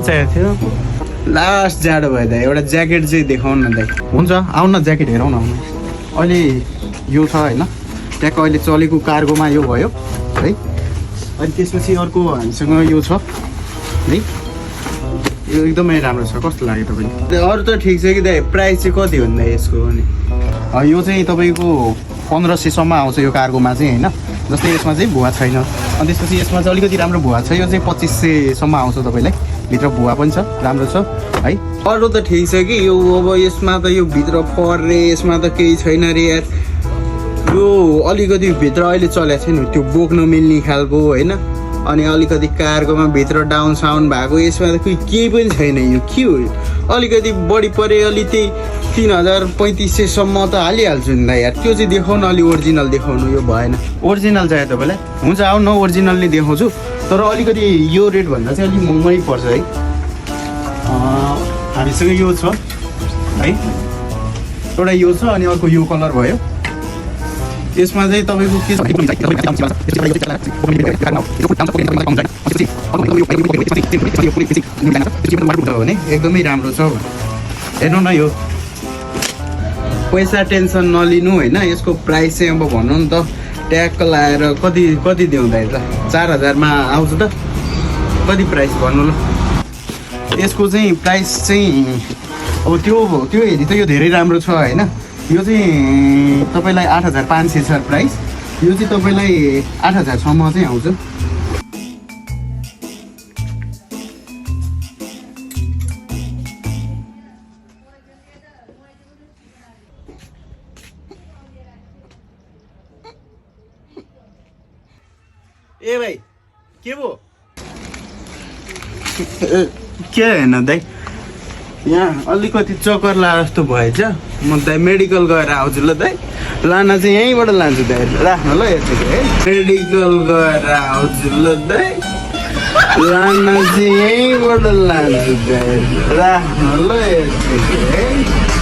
चाहिएको थियो लास्ट जाडो भयो दाइ एउटा ज्याकेट चाहिँ देखाउनु न दाइ हुन्छ आउनु न ज्याकेट हेरौँ न आउनु अहिले यो छ होइन ट्याक्क अहिले चलेको कार्गोमा यो भयो है अनि त्यसपछि अर्को हामीसँग यो छ है यो एकदमै राम्रो छ कस्तो लाग्यो तपाईँले अरू त ठिक छ कि दाइ प्राइस चाहिँ कति हो नि यसको अनि यो चाहिँ तपाईँको 1500सम्म आउँछ यो कार्गोमा चाहिँ होइन जस्तै यसमा चाहिँ भुवा छैन अनि त्यसपछि यसमा चाहिँ अलिकति राम्रो भुवा छ यो चाहिँ 2500सम्म आउँछ तपाईँलाई भित्र भुवा पनि छ राम्रो छ है अरू त ठिक छ कि यो अब यसमा त यो भित्र पर्ने यसमा त केही छैन रे यार यो अलिकति भित्र अहिले चलेको छैन त्यो बोक्न मिल्ने खालको होइन अनि अलिकति कार्गोमा भित्र डाउन साउन्ड भएको यसमा त केही पनि छैन यो के हो अलिकति बढी परे अलि त्यही 3000-3500सम्म त हालिहाल्छु नि त यार त्यो चाहिँ देखाउनु अलि ओरिजिनल देखाउनु यो भएन ओरिजिनल चाहियो तपाईँलाई हुन्छ आउनु न ओरिजिनल नै देखाउँछु तर अलिकति यो रेटभन्दा चाहिँ अलिक महँगै पर्छ है हामीसँग यो छ है एउटा यो छ अनि अर्को यो कलर भयो यसमा चाहिँ तपाईँको के भने एकदमै राम्रो छ हेर्नु न यो पैसा टेन्सन नलिनु होइन यसको प्राइस चाहिँ अब भनौँ नि त ट्याक्क लाएर कति दिउँदा त 4000मा आउँछ त कति प्राइस भन्नु ल यसको चाहिँ प्राइस चाहिँ अब त्यो हेरी त यो धेरै राम्रो छ होइन यो चाहिँ तपाईँलाई 8500 छ प्राइस यो चाहिँ तपाईँलाई 8000सम्म चाहिँ आउँछ ए भाइ के भयो के होइन दाइ यहाँ अलिकति चक्कर ला जस्तो भएछ म दाइ मेडिकल गएर आउँछु ल दाइ लान चाहिँ यहीँबाट लान्छु दाइ राख्नु ल यतिकै है मेडिकल गएर आउँछु ल दाइ लान चाहिँ यहीँबाट लान्छु दाइ राख्नु ल यतिकै है